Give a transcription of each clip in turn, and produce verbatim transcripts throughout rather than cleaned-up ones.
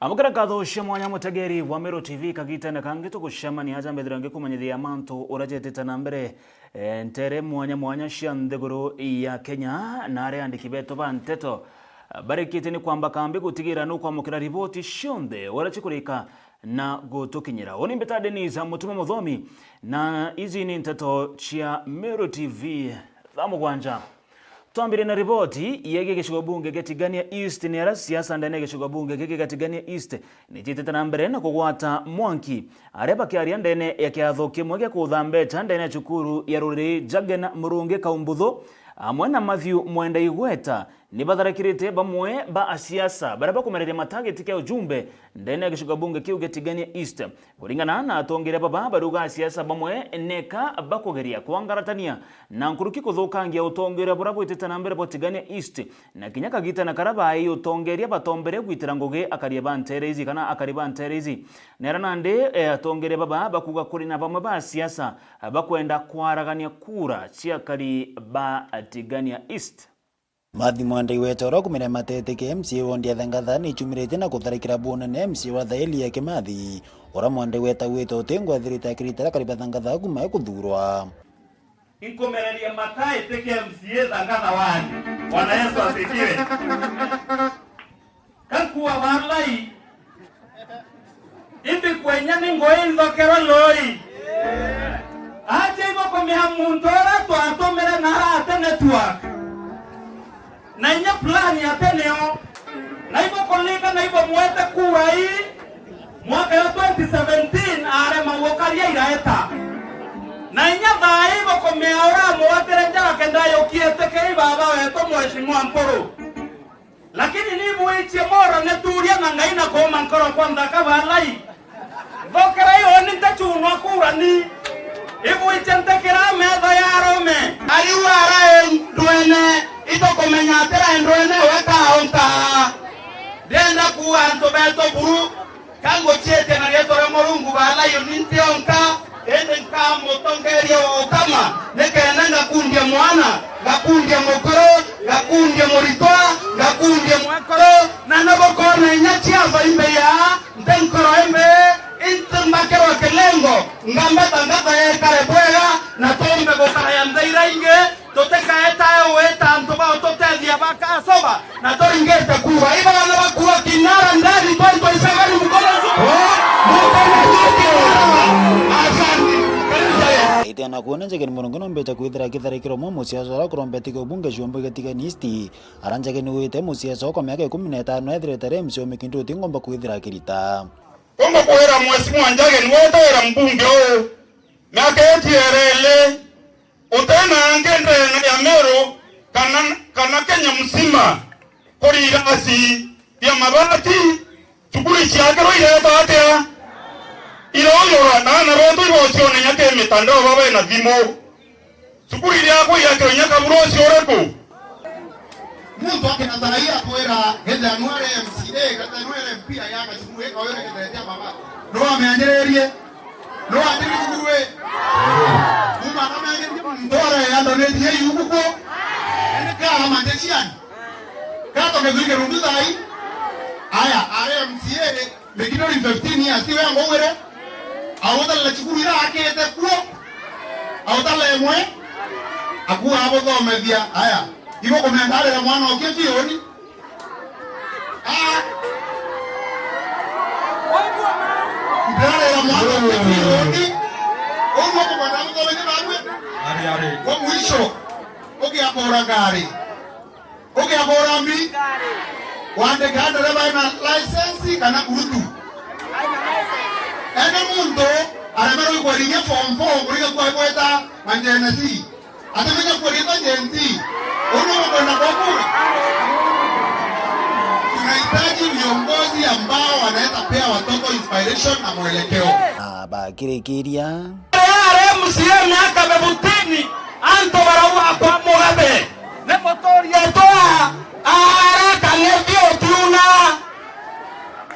Amukira nkatho cia mwanya, mutegeri wa Meru T V, kagitene kangi tugucemania aja mbethira ngikumenyithia mantu uria jetite na mbere, eh, ntere mwanya mwanya cia nthiguru ya Kenya, na aria andiki betu ba nteto barikitie ni kwamba kambi gutigira nukwamukira riboti cionthe uria cikurika na gutukinyira. Uni mbita Dennis Mutuma Muthomi, na iji ni nteto cia Meru T V thaa mugwanja. Twambire na riboti yegie gicigo bunge gia Tigania East. Ni aria siasa ndene ya gicigo bunge giki gia Tigania East ni ciitite na mbere na kugwata mwanki, aria bakiaria ndene ya kiatho kimwe gia kutha mbeca ndene ya cukuru ya Ruriri, Jagen Murungi Kaumbuthu amwe na Matthew Mwenda Igweta ni batharakirite bamwe ba asiasa baria bakumereria mata giti kia ujumbe ndene ya gicigo bunge kiu gia Tigania East. Kuringana na atongeria baba, baruga asiasa bamwe neka bakugeria kwangaratania na nkuruki kuthukangia utongeria buria bwitite na mbere bwa Tigania East, na kinya kagitene karia baai utongeria batombere gwitira ngugi akari ba ntere iji kana akari ba ntere iji. Nera nandi, eh, atongeria baba bakuga kuri na bamwe ba asiasa bakwenda kwaragania kura cia akari ba Tigania East. Mathi Mwandai weta uria ukumire matete ke M C A wondi ya Thangatha ni ichumiritie na kutharikira bunene M C A wa Thaili ya Kimathi, uria Mwandai weta wita uti ngwathirite akirita aria kari ba Thangatha kuma ekuthurwa. Inkumereria mata iti ke M C A Thangatha wani. Bwana Yesu asifiwe. Kakuwa balai. Imbi kwenya ni ngui nthokerwe lui. Acha ibo kumia muntu uria twatumire na arate network. Na inya plan ya teneo. Na ibo kulika na ibo mwete kura ii. Mwaka ya twenty seventeen arema gukaria iraeta. Na inya thaa ibo kumia uria amwatire njara kenda yukiete kei baba wetu Mheshimiwa Mpuru. Lakini ni ibwichie mora neturia na Ngai na kuuma nkoro kwa nthaka balai. Thokera iyo ni ntechunwa kura ni. Ibwichie ntekera metho ya arome. Ariu arae ndwene, itukumenya atira ndwene weka onka. Ndenda kuuga antu betu buru, ka nguchietie na riitwa ria Murungu balai ni ntionka. Indi nkamutongeria wa ukama, nikenda ngakundia mwana, ngakundia mukuru, ngakundia muritwa, ngakundia mwekuru, na nabukona inya ciaca imbi ya nte nkoro imbi, inti mbakirwa kilengo, ngambeta ngatha yekare bwega, na tumbe gukara ya nthi iria ingi, tutikaetae gwita antu ba ututethia bakacoba. Na turingite kuuga, ibana bakuuga Kinara ndani twenty twenty-seven, mkono juu. Oh, mkono juu Kinara. Asante. Karibu sana. Ite na kuona Njageni Murungi nombete kwithira akitharikirwa mwa musiasa uria kurombete kio bunge ciombo gia Tigania East. Ara Njageni wite musiasa kwa miaka ikumi na itano ethirite ari M C A o Mikindu uti ngomba kwithira akirita. Ngomba kwira Mheshimiwa Njageni wete wira mbunge uu. Miaka iti erele. Utena angi ndene ya Meru kana, kana Kenya mzima, kuri irasi bia mabati, cukuru ciakirwe ireetwa atia? Iroyora na aana betu ibocionenya ki mitandao baba ina thimu. Cukuru iriakwa iakirwe inya kaburo ucio uriku? Muntu akina thaai akwira, kethira nu ari M C A, kethira nu ari M P, ayaka cukuru ii, kawira kethira tia mabati. Nu wamianjiririe? Nu wambiririe cukuru ii? Kuma namianjiririe muntu areandonirie iu kuku. Indi ka amate ciani. Ka toke twike rundu thaai. Aya, ari M C A, Mikindu fifteen years, tiwe angwauire? Agutarira cukuru ira akite kuo. Agutarira imwe. Akua abuthomethia. Aya. Ibo kumenda arira mwana okie fioni. Ah. Ndirarira mwana okie fioni. Uguo kukwenda abuthomethia babwe? Ari, ari. Kwa mwisho, ugiakora ngari. Ugiagura mbi, wandika ndereba ena license kana kurutu. Ene muntu aremerwe igwariria form four kuriga kwa gweta ma Gen Z. Atimenya kuritwa Gen Z. Uno ukwenda kwa kura. Tunahitaji viongozi ambao wanaweza pea watoto inspiration na mwelekeo. Na bakirikiria. Ari M C A miaka fifteen, antu barauga kwa Mugabe. Ni muturie twa aara kang'ethi utiuna.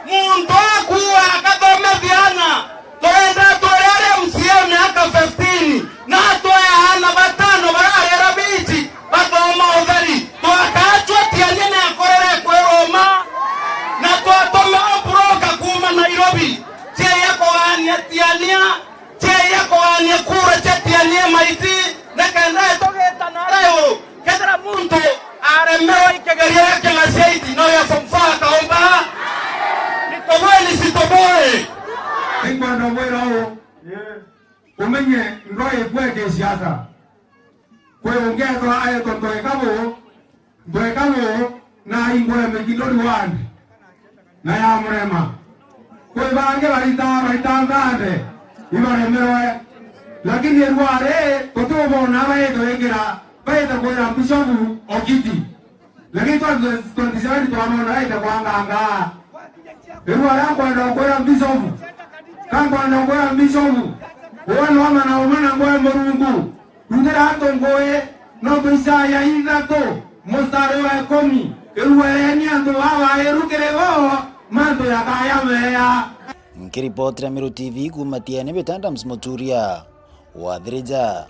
Muntu akuua akathomethia aana. Turenda twire ari M C A miaka fifteen, na atwea aana batano bararira biiji bathoma utheri. Twakachwa tiania ni akorere kwiruma. Na twatuma o broka Tiania, ciaire kugania kura cia Tiania Maiti, nikenda itugitana riu. Kethira muntu aremerwa ikigerio gia king'aciaiti, no ya form four akaumba. Nitoboi, nisitoboi. Inkwenda gwira uu, umenye ndwaikua kisiasa. Kwi ungi ethwa aetwa Ntoekabu, Ntoekabu na aingure Mikindori ward na ya Murema. Kwi bangi barita, barita nthande, ibaremerwe. Lakini irua ri, guti ubona baite gwikira, baite kwira Bishopu Okiti. Lakini twenty twenty-seven twamona aite kwa nganga. Riu aria nkwenda kwira Bishopu, ka nkwenda kwira Bishopu, uwe no mana umana ngwe Murungu, rutira antu ngui, no tu Isaya ithatu, mustari wa ikumi, iruereni antu babairu kiri bo, mantu jakaya meya. Nkiripotera Meru T V kuuma Tiene, Betadams Muturia wa Thirija.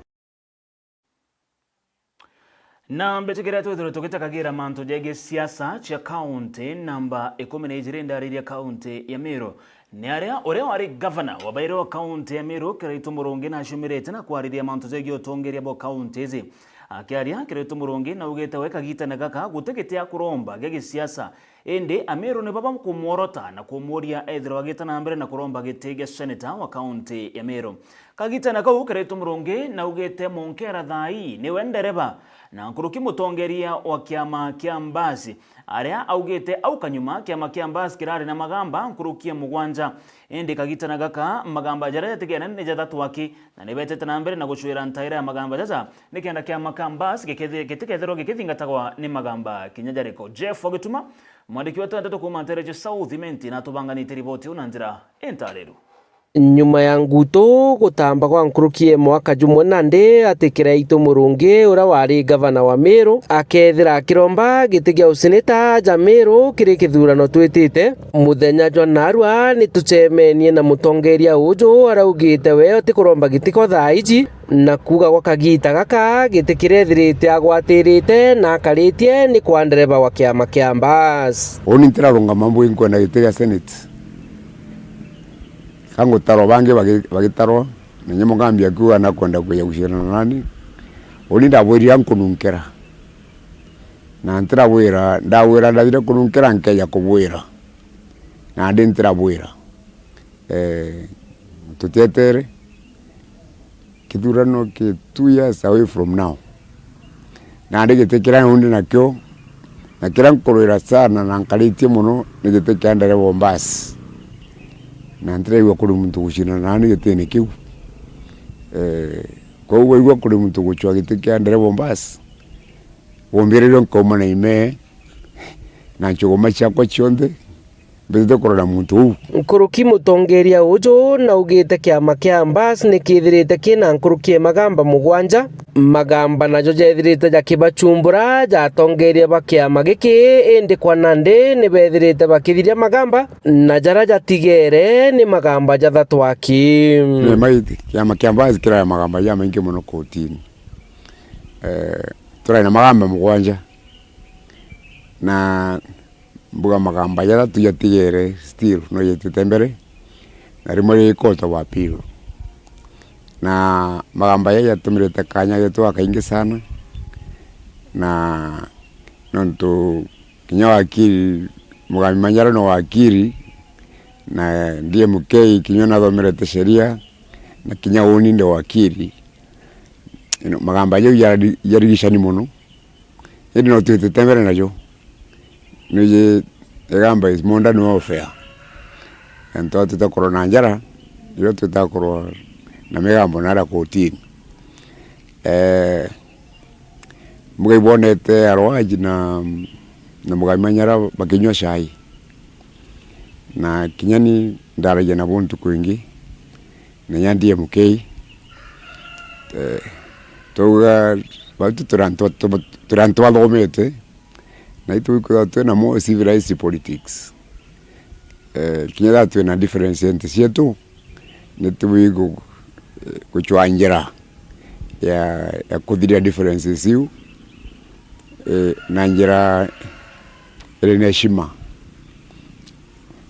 Na mbetikeria twithirwe tugitekagira mantu jegie siasa cia kaunti namba ikumi na ijiri ndariria kaunti ya Meru. Ni aria uria wari gavana wa bairi wa kaunti ya Meru, Kiraitu Murungi, naciumirite na kwariria mantu jegie utongeria bwa kaunti iji. Akiaria, Kiraitu Murungi naugite we kagitene gaka guti giti akuromba gia gisiasa, indi Ameru nibo bakumworota na kumuuria ethirwa agita na mbere na kuromba giti gia seneta wa kaunti ya Meru. Kagitene kau Kiraitu Murungi naugite Monkera thaa ii niwe ndereba na nkuruki mutongeria wa kiama kia Mbasi, aria augite au kanyuma kiama kia Mbasi kirari na magamba nkuruki ya mugwanja. Indi kagitene gaka magamba jaria jatigene ni jathatu aki, na nibetete na mbere na gucwira ntaira ya magamba jaja, nikenda kiama kia Mbasi gikethi-, gitikethirwa gikithingatagwa ni magamba kinya jariko. Jeff Ogituma, mwandiki wetu wa nteto kuuma Ntereche South Imenti, na atubanganite riboti iu na njira intariru. Nyuma ya Ngutu gutamba gwa nkuruki ya mwaka jumwe nandi ati Kiraitu Murungi, uria wari gavana wa Meru, akethira akiromba giti gia useneta ja Meru kiri kithurano twitite, muthenya jwa narua ni tucemenie na mutongeria uju araugite we atikuromba giti kwa thaa iji, na kuuga gwa kagita gaka giti kirethirite agwatirite na akaritie ni kwa ndereba wa kiama kia Mbasi. Uni ntirarungama mbui nkwenda giti gia senate. Ka ngutarwa bangi bagi-, bagitarwa, na nyimo ngambia kiuga nakwenda kwija guciarana nani. Uni ndabwirira nkununkera. Na ntirabwira, ndabwira ndathire kununkera nkeja kubwira. Nandi ntirabwira. Eh, tutietere. Kithurano ki two years away from now. Nandi giti kiria undi nakio, na kiria nkurwira sana na nkaritie mono, ni giti kia ndereba o mbasi. Na ntiraigua kuri muntu gucindana nani gitini kiu. Eh, kwou waigua kuri muntu gucwa giti kia ndereba o mbasi, umbiririo nkauma na ime na nchuguma ciakwa cionthe, mbitite kurora muntu uu. Nkuruki mutongeria uju naugite kiama kia Mbasi ni kithirite kina nkuruki ya magamba mugwanja. Magamba najo jethirite jakibachumbura ja atongeria ba kiama giki, indi kwa nandi ni bethirite bakithiria magamba, na jaria jatigere ni magamba jathatu aki. Ni maiti, kiama kia Mbasi kiraya magamba jamaingi mono kotini. Eh, turari na magamba mugwanja. Na mbuga magamba jaria tu jatigere still no jetite mbere, na rimwe ri court of appeal. Na magamba jaja jatumirite kanya getu gakaingi sana, na nontu kinya wakiri, Mugami Manyara no wakiri, na D M K kinya nathomerete sheria, na kinya uni ndi wakiri. You know, magamba jau jari-, jarigicani mono. Indi no twitite mbere najo. Niji igamba is more than welfare. Antu aa twitakorwa na njara, irio twitakorwa na migambo naria kotini. Eh, mugai bwonete Arwaji na, na Mugami Manyara bakinyua cai. Na kinya ni ndaragia nabo ntuku ingi. Na inya D M K, eh, twauga, batu turi antu, turi antu bathomete, na itwi kwithirwa twina more civilized politics. Eh, kinya thaa twina difference ya nti cietu, ni tubui gu-, gucwa njira ya, ya kuthiria differences iu, eh, na njira iri na heshima.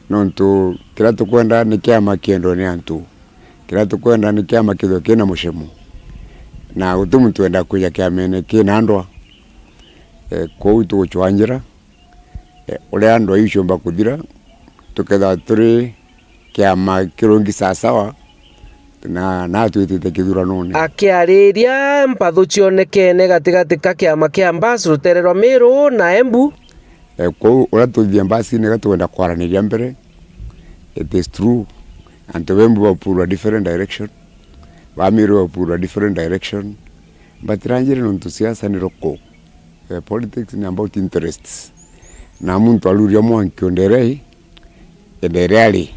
Nontu kiria tukwenda ni kiama kiendwe ni antu. Kiria tukwenda ni kiama kithwe kina mucemo, na guti muntu wenda kwija kiamene kina ndwa. Eh, kwou tugucwanjira, eh, uria ndwa iu ciumba kuthira, tukethirwa turi kiama kirungi sawasawa, na, na twitite kithuranone. Akiariria mpathu cionekene gatigati ka kiama kia Mbas rutere rwa Miru na Embu. Eh, kwou uria tuthithia Mbasine ga tukwenda kwaraniria mbere, it is true, antu ba Embu bapurwa different direction, ba Miru bapurwa different direction, but ranjire nontu siasa ni ruku. Eh, politics ni about interests. Na muntu aruria mwanki o ndere i, ndere ari.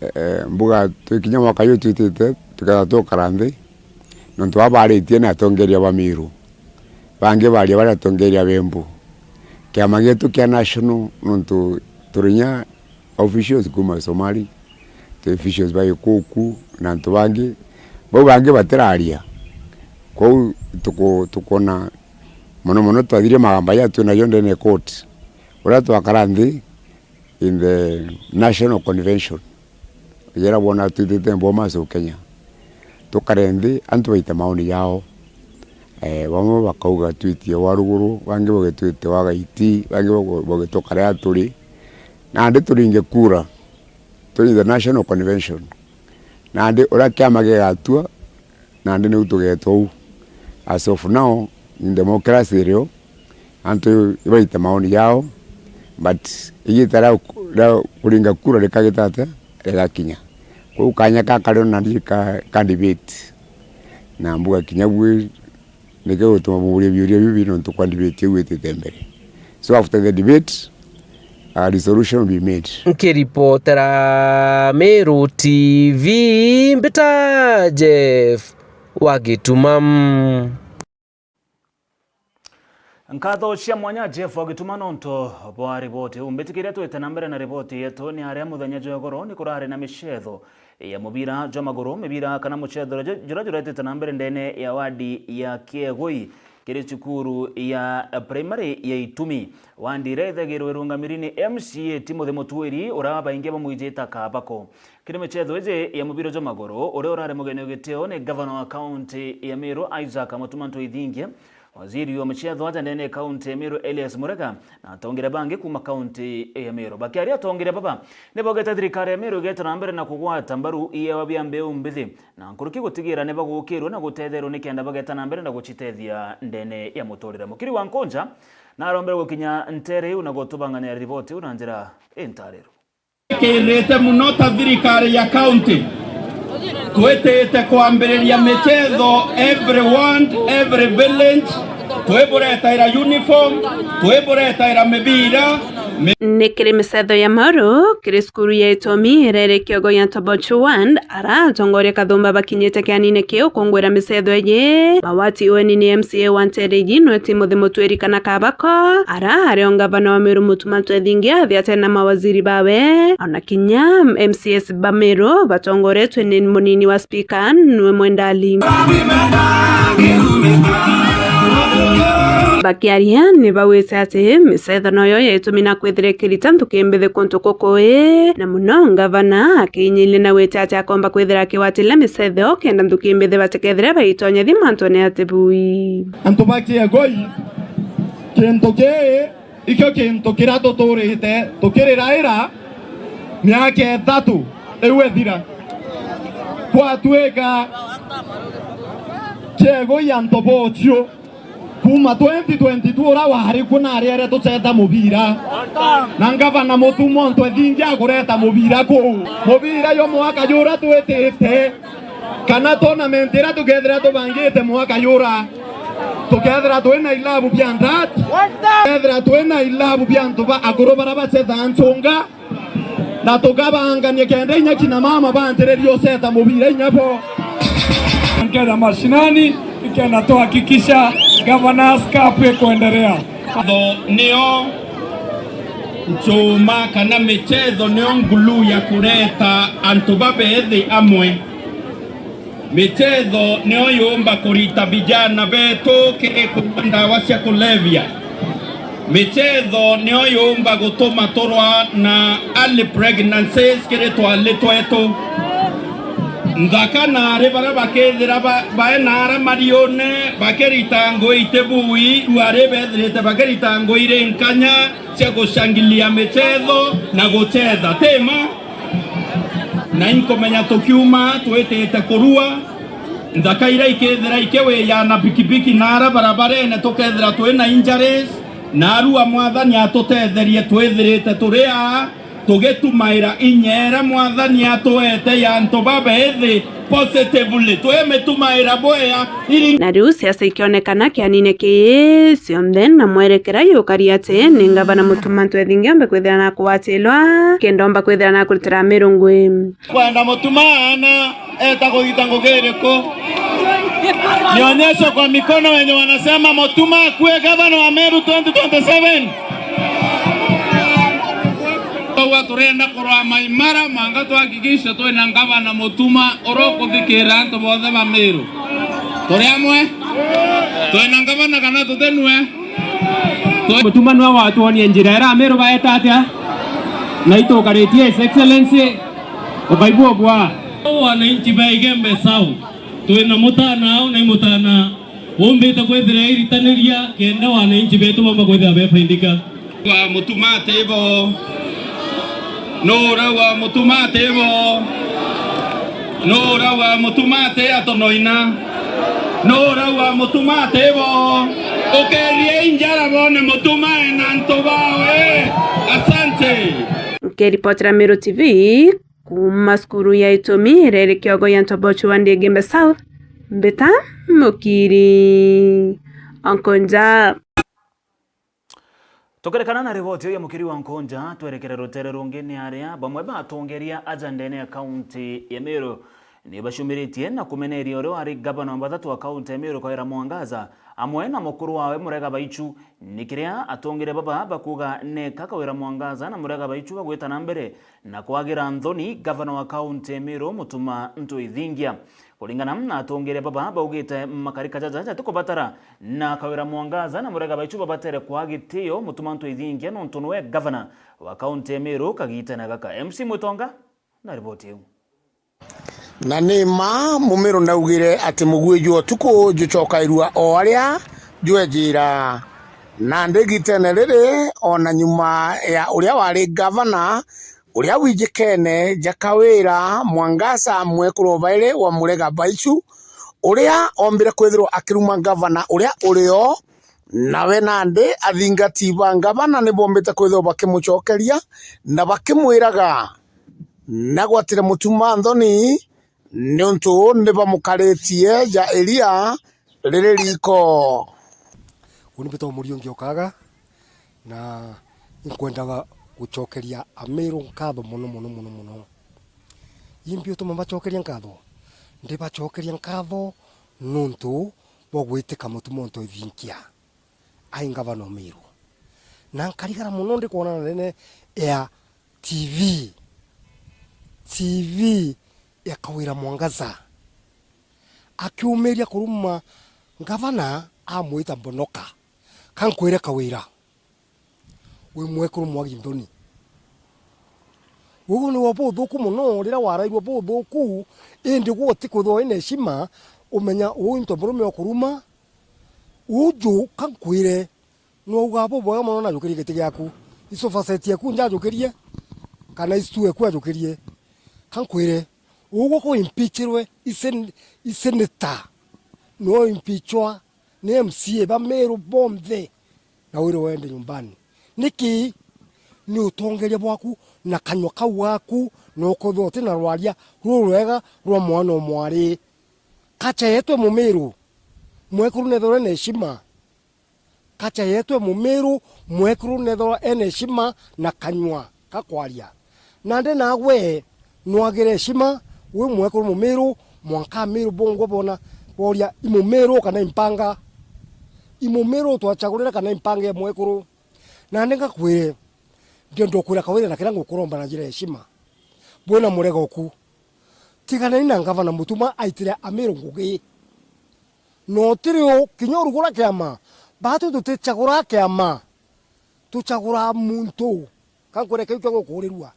Eh, mbuga twikinya mwaka juu twitite, tukethirwa tukara nthi, nontu baba baritie ni atongeria ba Miru. Bangi baria bari atongeria ba Embu. Kiama gietu kia national, nontu turi inya officials kuma Somali, twi officials ba Gikuku na antu bangi. Bau bangi batiraria. Kwou tuku-, tukwona mono mono twathirie magamba ja twinajo ndene ya court. Uria twakara nthi in the National Convention, jira bwona twitite Bomas of Kenya, tukare nthi antu baite maoni jao. Eh, bamwe bakauga twitie wa ruguru, bangi bauge twitie wa gaiti, bangi bauge, bauge tukare a turi. Nandi turinge kura, turi in the National Convention. Nandi uria kiama gigatua, nandi niu tugeetwa uu. As of now, in democracy irio, antu ibaite maoni jao, but igita ria, ria kuringa kura rikagita atia? Rigakinya. Kwou kanya ka kario nandi ka, ka debate. Na mbuga kinya bui nikio gutuma muburia biuria bibi nontu kwa debate iu itite mbere. So after the debate, a resolution will be made. Nkiripotera Meru T V, mbita Jeff wa Gituma. Nkatho cia mwanya Jeff wa Gituma nontu bwa riboti iu. Mbitikiria twite na mbere na riboti yetu, ni aria muthenya jwa igoro ni kurari na micetho ya mubira jwa maguru, mibira kana mucetho ju-, juria juretite na mbere ndene ya wadi ya Kiegui kiri cukuru ya primary ya Itumi. Wadi iria ithagirwe irungamiri ni M C A Timothy Mutuiri, uria baingi bamwijite Kabako. Kiri micetho iji ya mubira jwa maguru, uria urari mugeni wa gitio ni gavana wa kaunti ya Meru Isaac Mutuma Ntwithingia, waziri wa micetho aja ndene ya kaunti ya Meru Elias Murega, na atongeria bangi kuuma kaunti ya Meru. Bakiaria, atongeria baba ni baugite thirikari ya Meru igeta na mbere na kugwata mbaru iewa bia mbeu mbithi na nkuruki gutigira ni bagukirwe na gutetherwa nikenda bageta na mbere na gucitethia ndene ya muturire. Mukiri wa Nkunja narombere gukinya ntere iu na gutubangania riboti iu na njira intariru. Kirite muno ta thirikari ya county twitite kwambiriria micetho every ward, every village, twiburetaira uniform, twiburetaira mibira, mi- Ni kiri micetho ya mauru kiri cukuru ya Itomi iria iri Kiogo ya Tobochu Ward, ara atongoria kathumba bakinyite kianine kiu kungwira micetho iji. Mawati weni ni M C A wa ntere iji nwe Timothy Mutuiri kana Kabako, ara ari o ngavana wa Meru Mutuma Ntwithingia athi atena mawaziri bawe, ona kinya M C As ba Meru batongoretwe ni munini wa spika nwe Mwenda Ali. Bakiaria ni baugite ati micetho noyo yaitumi na kwithira ikirita nthuki mbithi kuntu kukui, na muno ngavana akiinyiria na gwita ati akomba kwithira akiwatira micetho kenda nthuki mbithi batikethire baitonya thi mantune ya tibui. Antu ba Kiegoi, kintu kii ikio kintu kiria tuturite tukiriraira miaka ithatu iu ithira. Kwatuika Kiegoi antu bocio, kuma twenty twenty-two uria wari kuo nari aria tuceta mubira, na ngavana Mutuma Ntwithingia akureta mubira kuu. Mubira yo mwaka juria twitite, kana tournament iria tukethira tubangite mwaka jura, tukethira twina ilabu bia ndati, tukethira twina ilabu bia antu ba akuru baria bacethaa ncunga, na tukabangania kenda inya kina mama banjiririe uceta mubira inya bo. Nkenda mashinani, ikenda tuhakikisha Governors Cup ikuendelea. Tho nio nchuma kana michetho nio ngulu ya kureta antu babethi amwe. Michetho nio yumba kurita vijana betu kiri kunywa ndawa cia kulevya. Michetho nio yumba gutuma turwa na early pregnancies kiri twali twetu. Nthaka na ari baria bakethira ba-, bae naara mariune bakirita ngui iti bui, rua ri bethirite bakirita ngui ri nkanya cia gucangilia michetho na guchetha, ti ma? Na inkumenya tukiuma twitite kurua, nthaka iria ikethira ikiwiyana pikipiki naara barabarene, tukethira twi na injuries, naarua Mwathani atutetherie twithirite turi aa, tugitumaira inya iria Mwathani atwete ya antu babethi positively, twimitumaira bwea iri. Na riu siasa ikionekana kianine kii cionthe, na mwerekera yukari ati ni ngavana Mutuma M'Ethingia ombe kwithira na kugwatilwa, kenda omba kwithira na kuritira Amiru ngui. Kwenda Mutuma aana eta kugita ngugi iriku? Nionyeshe kwa mikono wenye wanasema Mutuma akuwe gavana wa Meru twenty twenty-seven. Koguo turenda kurwa maimara, mwanka tuhakikishe twina ngavana Mutuma uria ukuthikirira antu bonthe ba Meru. Turi amwe? Twina ngavana kana tutinue? Twi- Mutuma nwe watwonie njira iria Amiru baeta atia? Na itukaritie His Excellency, ukaigua bwa. Wananchi ba Igembe South, twina mutana au, na i mutana umbite kwithira iritaniria kenda wananchi betu bamba kwithira befaidika. Wa Mutuma ati bo? Nura wa Mutuma ati bo? Nura wa Mutuma ati atonoina? Nura wa Mutuma ati bo? Ukerie injara bone Mutuma ena antu bawe. Asante. Nkiripotera Meru T V, kuuma cukuru ya Itumi iria iri kiogo ya Ntobochu wa Igembe South, mbita Mukiri Onkonja. Tukirekana na riboti iu ya Mukiri wa Nkonja, twerekere rutere rungi ni aria bamwe ba atongeria aja ndene ya kaunti ya Meru ni bacumiritie na kumeneria uria wari gavana wa bathatu wa kaunti ya Meru Kawira Mwangaza amwe na mukuru wawe Murega Baichu. Ni kiria atongeria baba bakuuga neka Kawira Mwangaza na Murega Baichu bagwita na mbere na kwagira nthoni gavana wa kaunti ya Meru Mutuma M'Ethingia. Kuringana na atongeria baba baugite makarika jaja jatikubatara na Kawira Mwangaza na Murega Baichu babatere kwaa gitio Mutuma M'Ethingia nontu niwe gavana wa kaunti ya Meru kagitene gaka. M C Mwitonga na riboti iu. Na ni mma Mumiru ndaugire ati mugui jwa utuku jucokairua o aria jwejira. Na ndigitene riri, o na nyuma ya uria wari gavana, uria wijikene ja Kawira Mwangaza, mwekuru o bairi wa Murega Baichu, uria ombire kwithirwa akiruma gavana uria uri o, nawe nandi athingati ba gavana ni bombite kwithirwa bakimucokeria na bakimwiraga, nagwatire Mutuma nthoni, niuntu ni bamukaritie ja iria riri riko. Uni mbitagwa Muriungi Okaga, na inkwenda gucokeria Amiru nkatho mono, mono, mono, mono. Imbi utuma mbacokeria nkatho? Ndibacokeria nkatho nuntu bwa gwitika Mutuma M'Ethingia ai ngavana o Meru. Na nkarigara mono ndikwonana nene ya T V, T V ya Kawira Mwangaza akiumiria kuruma ngavana amwita mbonoka. Ka nkwire Kawira, wi mwekuru mwagi nthoni. Uu ni wa buthuku mono riria warairwe buthuku, indi gwe utikwithwa wina heshima, umenya uu into murume o kuruma, uju ka nkwire, nwaugaa bubwega mono najukirie giti giaku. I sofa set yaku njajukirie, kana i stool yaku ajukirie. Ka nkwire, ugwe ko impeachirwe i sen-, i senator, no impeachwa ni M C A ba Meru bonthe, na wire wende nyumbani. Niki? Ni utongeria bwaku na kanyua kau gaku, na ukethirwa uti na rwaria rurwega rwa mwana o mwari. Kacha yetu e Mumiru, mwekuru nethirwe ena heshima. Kacha yetu e Mumiru, mwekuru nethirwa ena heshima na kanyua ga kwaria. Nandi nagwe nwagire heshima, wi mwekuru Mumiru, mwanka Amiru bongwa bona boria i Mumiru kana impanga. I Mumiru twachagurira kana impanga ya mwekuru. Nandi ngakwire, ndienda ukwira Kawira na kiria ngukuromba na njira ya heshima. Bwina Murega oku. Tiganani na ngavana Mutuma aitire Amiru ngugi. Na utiri u, kinya urugura kiama, batu tutichagura kiama, tuchagura muntu. Ka nkwire kiu kio gukuurirua.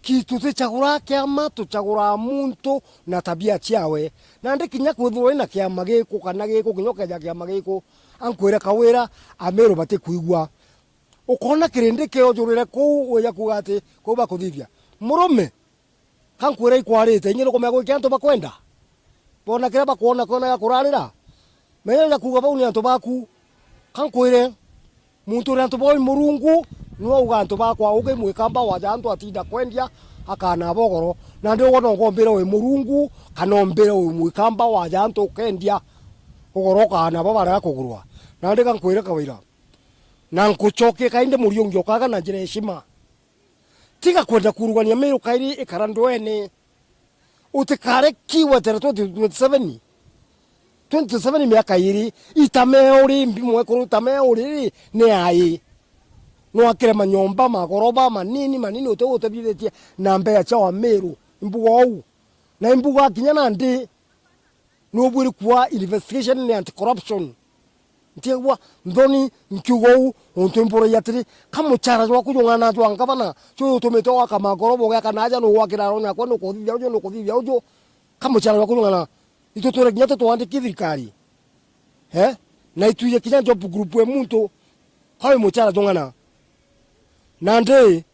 Ki tutichagura kiama, tuchagura muntu na tabia ciawe. Nandi kinya kwithirwa wina kiama giku kana giku, kinya ukeja kiama giku, ankwire Kawira, Amiru batikwigua. Ukona kirindi kiojurire kuu, wija kuuga ati kuu bakuthithia. Murume, ka nkwire ikwarite, inya nukumenya gwikia antu bakwenda. Bona kiria bakwona, kwona gia kurarira. Menya ja kuuga bau ni antu baku. Ka nkwire, muntu uri antu bau i Murungu, niwe auga antu bakwa, ugi mwikamba waja antu atinda kwendia, akana bogoro. Nandi ugwe no ngombire wi Murungu, kana ombire wi mwikamba waja antu ukendia, ugoro ukana bo barega kugurwa. Nandi ka nkwire Kawira. Na nkucokie kaindi Muriungi ukaga na njira ya heshima. Tiga kwenda kurugania Miru kairi ikara ndwene. Utikare ki wetere twenty twenty-seven. Twenty twenty-seven miaka iri, itamea uri mbi mwekuru, itamea uri ri, ni ai. Nwakire manyomba magoroba manini manini uti utebithitie na mbeca cia Wamiru. Imbuga ou. Na imbuga kinya nandi. Nubwiri kuwa investigation ni anti-corruption. Ntiigua nthoni nkiuga uu, untu imburagia atiri, ka muchara jwaku jung'ana jwa ngavana, juu utumite gwaka magoroba ugeaka na aja, nugwakira aroni akwa, nukuthithia uju, nukuthithia uju, ka muchara jwaku jung'ana? Itutwire kinya tutwandiki thirikari. Eh? Na itwije kinya job group e muntu, ka wi muchara jung'ana? Nandi,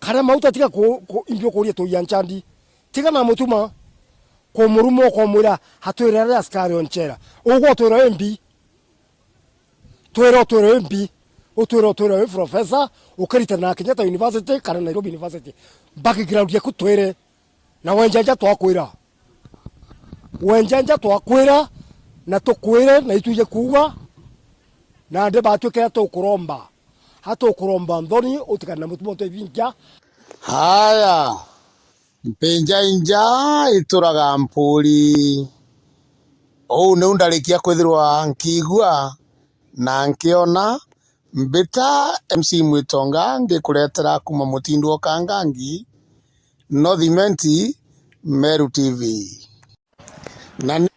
Karia mauta tiga ku, ku, imbi ukuria tuia nchandi. Tiga na mutuma kumuruma ukomwira atwire ari askari o nchera. Ugwe utwire wi mbi. Twire utwire wi mbi. Utwire utwire wi professor, ukiritana na Kenyatta University kana Nairobi University. Background yaku twire. Na wenjenja twakwira. Wenjenja twakwira, na tukwire, na itwije kuuga, na ndi batwikira tukuromba. Atukuromba nthoni, utikane na mutumo twa ibinkia. Haya, mpinja inja ituraga mpuri. Uu niu ndarikia kwithirwa nkiigua na nkiona. Mbita M C Mwitonga ngikuretera kuma Mutindu o Kangangi, North Imenti, Meru T V. Na ni-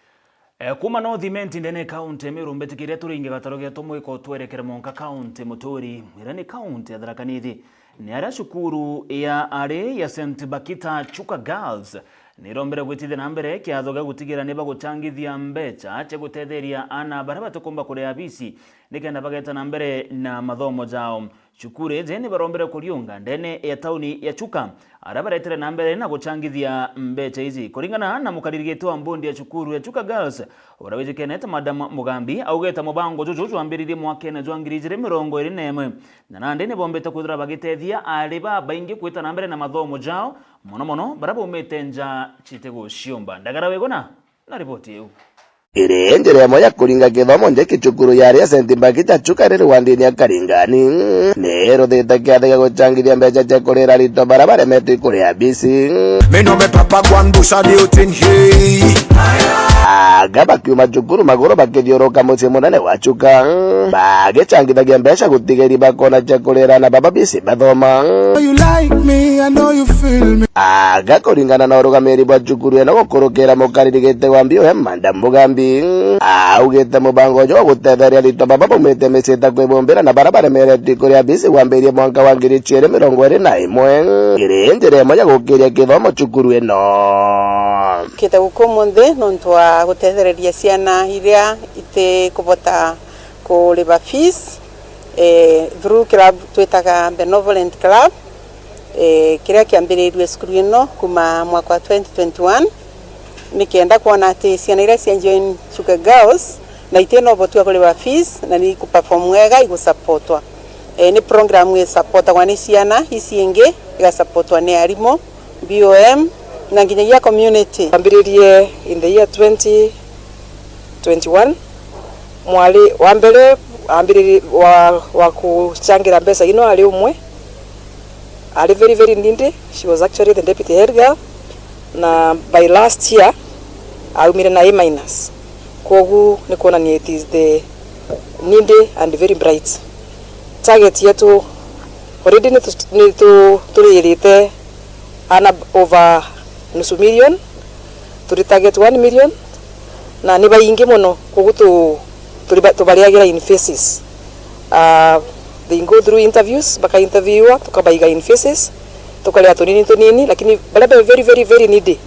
E, kuma North Imenti ndene kaunti ya Meru, mbitikiria turinge gataro getu mwiko twerekere monka kaunti muturi, iria ni kaunti ya Tharaka Nithi. Ni aria cukuru ya ari ya Saint Bakita Chuka Girls ni irombere gwitithia na mbere kiatho gia gutigira ni baguchangithia mbecha cia gutetheria ana baria batikumba kuria bisi nikenda bageta na mbere na mathomo jao. Cukuru iji ni barombere kuriunga ndene ya tauni ya Chuka, aria baretere na mbere na guchangithia mbecha iji. Kuringana na mukaririgiti wa mbondi ya cukuru ya Chuka Girls, uria wijikene ta Madam Mugambi, augite mubango juju jwambiririe mwakene jwa ngiri ijiri mirongo iri na imwe, na nandi ni bombite kwithirwa bagitethia aari babaingi kwita na mbere na mathomo jao, mono mono baria baumite nja citiguciumba. Ndagara Wiguna na riboti iu. Iri njira imwe ya kuringa kithomo nje ki cukuru ya aria Saint Bakita Chuka riri wandini ya Karingani, ni iruthite kiatho gia guchangithia mbecha cia kurira aritwa baria baremetwe kuria bisi. Meno me papa gwandu sadi utin hei. Aga bakiuma cukuru maguru bakithiuruka mucii munene wa Chuka, bagichangithagia mbecha gutigeri bakona cia kurira na baba bisi bathoma. You like me, I know you feel me. Aga kuringana na urugamiri bwa cukuru ino gukurukira mukaririgiti wa B O M Madam Mugambi, augite mubango uju wa gutetheria aritwa baba baumite micii ta kwibumbira na baria baremeretwe kuria bisi wambirie mwanka wa ngiri ciiri mirongo iri na imwe, iri njira imwe ya gukiria kithomo cukuru ino. Kite guku umunthi nontu wa gutethereria ciana iria itikubota kuriba fees, eh, through club twitaga Benevolent Club, eh, kiria kiambiriirue cukuru ino kuma mwaka wa twenty twenty-one, nikenda kwona ati ciana iria cia join Chuka Girls na iti na uboti wa kuriba fees na ni iku perform wega, igusupportwa. Eh, ni program isupportagwa ni ciana ici ingi, igasupportwa ni arimu, B O M, na nginyagia community. Twambiririe in the year twenty twenty-one. Mwari wa mbere ambiriri-, wa, wa kuchangira mbeca ino ari umwe, ari very, very needy. She was actually the deputy head girl, na by last year aumire na A minus. Kwogu ni kuonania it is the needy and very bright. Target yetu already ni tu-, ni tu-, turirite ana over nusu million, turi target one million, na ni baingi mono, koguo tu-, turi ba-, tubariagira in phases. Ah, they go through interviews, baka interviewiwa, tukabaiga in phases, Tukaria tunini tunini, lakini baria be very, very, very needy,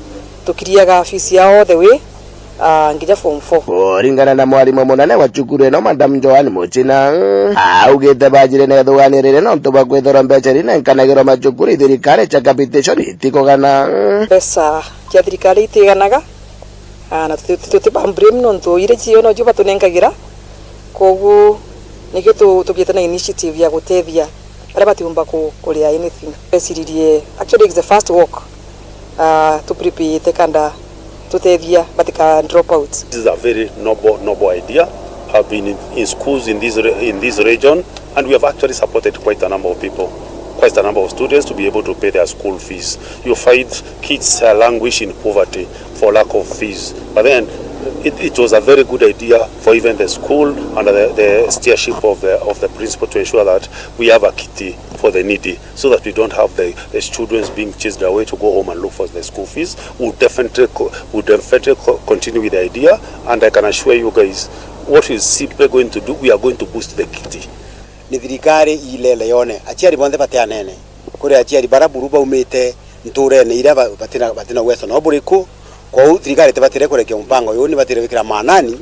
tukiriaga fees yao all the way, ah, nginya form four. Kuringana na mwarimu munene wa cukuru ino, Madam Joan Muchina, augite bajire na ithuganio riri nontu bwa kwithirwa mbeca iria inenkanagirwa macukuru i thirikari cia capitation itikugana. Mbeca cia thirikari itiganaga, ah, na tuti-, tuti ba blame nontu iria cio nocio batunenkagira. Koguo nikio tu-, tugiite na initiative ya gutethia baria batiumba ku-, kuria anything. Tweciririe, actually, it's the first walk, ah, tuprepare kenda tutethia batika drop out. This is a very noble, noble idea. I've been in, in schools in this re-, in this region, and we have actually supported quite a number of people, quite a number of students to be able to pay their school fees. You find kids, uh, languish in poverty for lack of fees. But then it, it was a very good idea for even the school under the, the steership of the, of the principal to ensure that we have a kiti for the needy, so that we don't have the, the students being chased away to go home and look for the school fees. We'll definitely co-, we'll definitely co-, continue with the idea, and I can assure you guys, what we're simply going to do, we are going to boost the kiti. Ni thirikari ilele yone aciari bonthe batianene. Kuri aciari bara buru baumite nturene iria ba-, batina, batina uwezo no buriku. Kwou thirikari itibatire kurekia mpango uyu, nibatire gwikira maanani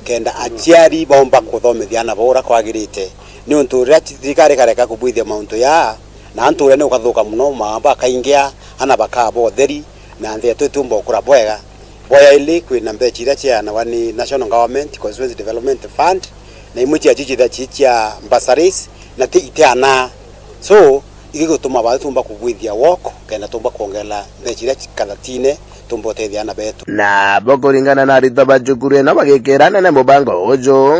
kenda aciari baumba kuthomithia ana bao uria kwagirite. Niuntu riria ci-, thirikari ikareka kubwithia mauntu ya, na nturene ukathuka muno, maamba akaingia, ana bakaba utheri, na nthi yetu itiumba gukura bwega. Bwa yaili, kwina mbeca iria ciaanagwa ni National Government Constituency Development Fund, na imwe ciacio ciithagwa ci cia bursaries, na ti itiana. So, igigutuma bau tumba kugwithia walk, kenda tumba kwongera mbeca iria ci kathatine, tumba utethia ana betu. Na bo kuringana na aritwa ba cukuru ino bagikira anene mubango uju,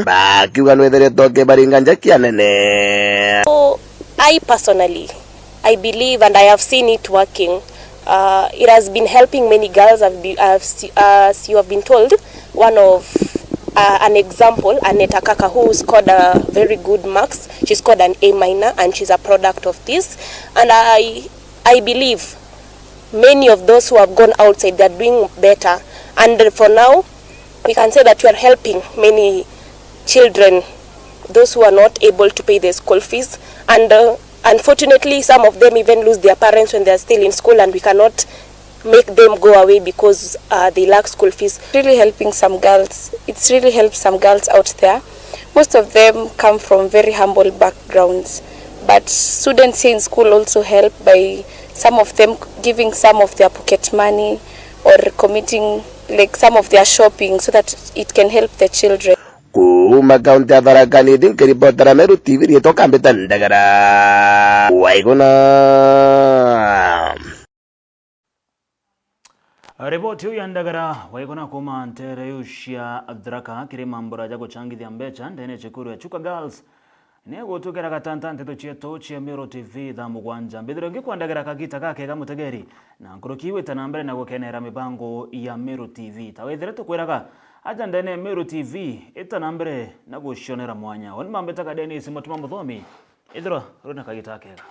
bakiuga nwithiritwe ukibaringa njaki anene. So, I personally, I believe, and I have seen it working. Uh, it has been helping many girls. I've be, I've se-, as you have been told, one of, uh, an example, Aneta Kaka, who scored a very good marks. She scored an A minor, and she's a product of this. And I, I believe many of those who have gone outside, they are doing better. And for now, we can say that we are helping many children, those who are not able to pay the school fees. And, uh, unfortunately, some of them even lose their parents when they are still in school, and we cannot make them go away because, uh, they lack school fees. Really helping some girls. It's really helped some girls out there. Most of them come from very humble backgrounds, but students here in school also help by some of them giving some of their pocket money or committing, like, some of their shopping so that it can help the children. Kuuma kaunti ya Tharaka Nithi, nkiripotera Meru T V, riitwa Kambita Ndagara. Waiguna. Riboti iu ya Ndagara, Waiguna kuuma nteere iu cia Tharaka, kiri mambura ja gucangithia mbeca ndene ya cukuru ya Chuka Girls, ni gutwikira gatanta nteto cietu cia Meru T V thaa mugwanja. Mbithirwe ngikwandagara kagita gakega mutegeri, na nkuruki wita na mbere na gukenera mibango ya Meru T V. Ta withire tukwiraga, aja ndene ya Meru T V, ita na mbere na gucionera mwanya. Uni mambitaga Dennis Mutuma Muthomi, ithirwa rwina kagita kega.